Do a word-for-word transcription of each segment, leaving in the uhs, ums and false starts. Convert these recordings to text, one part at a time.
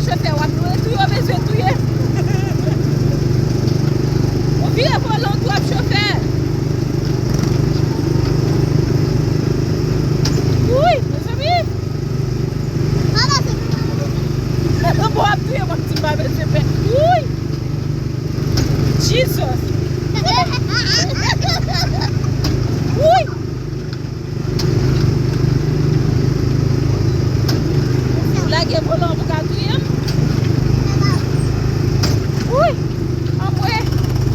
Chofè, w ap touye, touye, w bezwen touye. Ou vire volan, ou tou ap chofè. Wouy, mezanmi. Bon, w ap touye m, w ap di m pa bezwen pè. Wouy. Jesus. Wouy. Ou lage volan pou ka touye m? Wouy! Anmwe!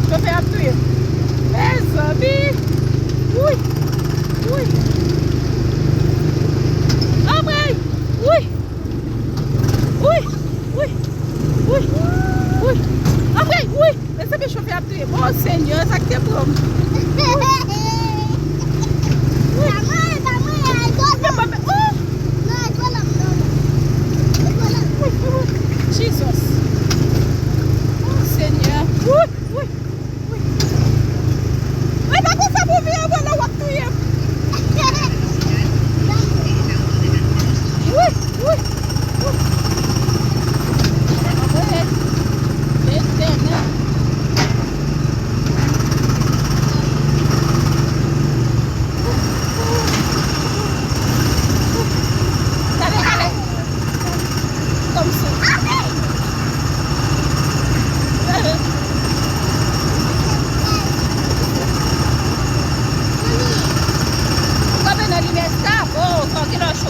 Chofè ap touye m. Mezanmi! Wouy! Wouy! Anmwe! Wouy! Wouy! Wouy! Wouy! Wouy! Anmwe! Wouy! Mezanmi, chofè ap touye m. O Senyè, sa k te pran m? Wouy! Pa mwen, pa mwen, al dwat la. Oh! Non, al dwat la, non, non. Al dwat la. Wouy, wouy, wouy. Jesus. O Senyè. Wouy, wouy, wouy. Mwen pa konn sa pou vire volan, w ap touye m. Wouy, wouy, wouy. Anmwe. Etènèl. Gade, gade. Kòmsi. Ou kanpe nan limyè sa, bon, sa w gen nan cho.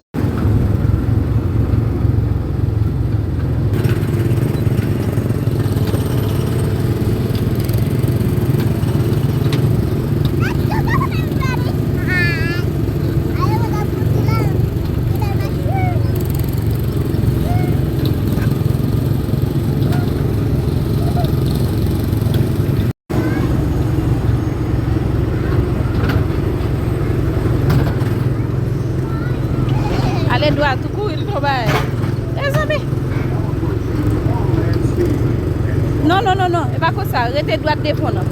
Ale dwat, ou kouri, li tonbe. Mezanmi. Non, non, non, non. E pa konsa. Rete dwat devan w nan.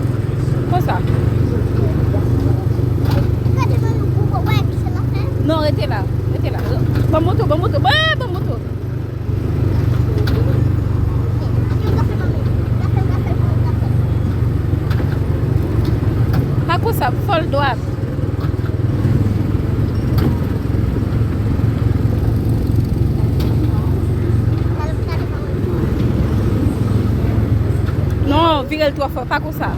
Konsa. Non, rete la. Rete la. Ban moto, ban moto. Ban, ban moto. Pa konsa, fò l dwat. Non, vire l twò fò, pa konsa.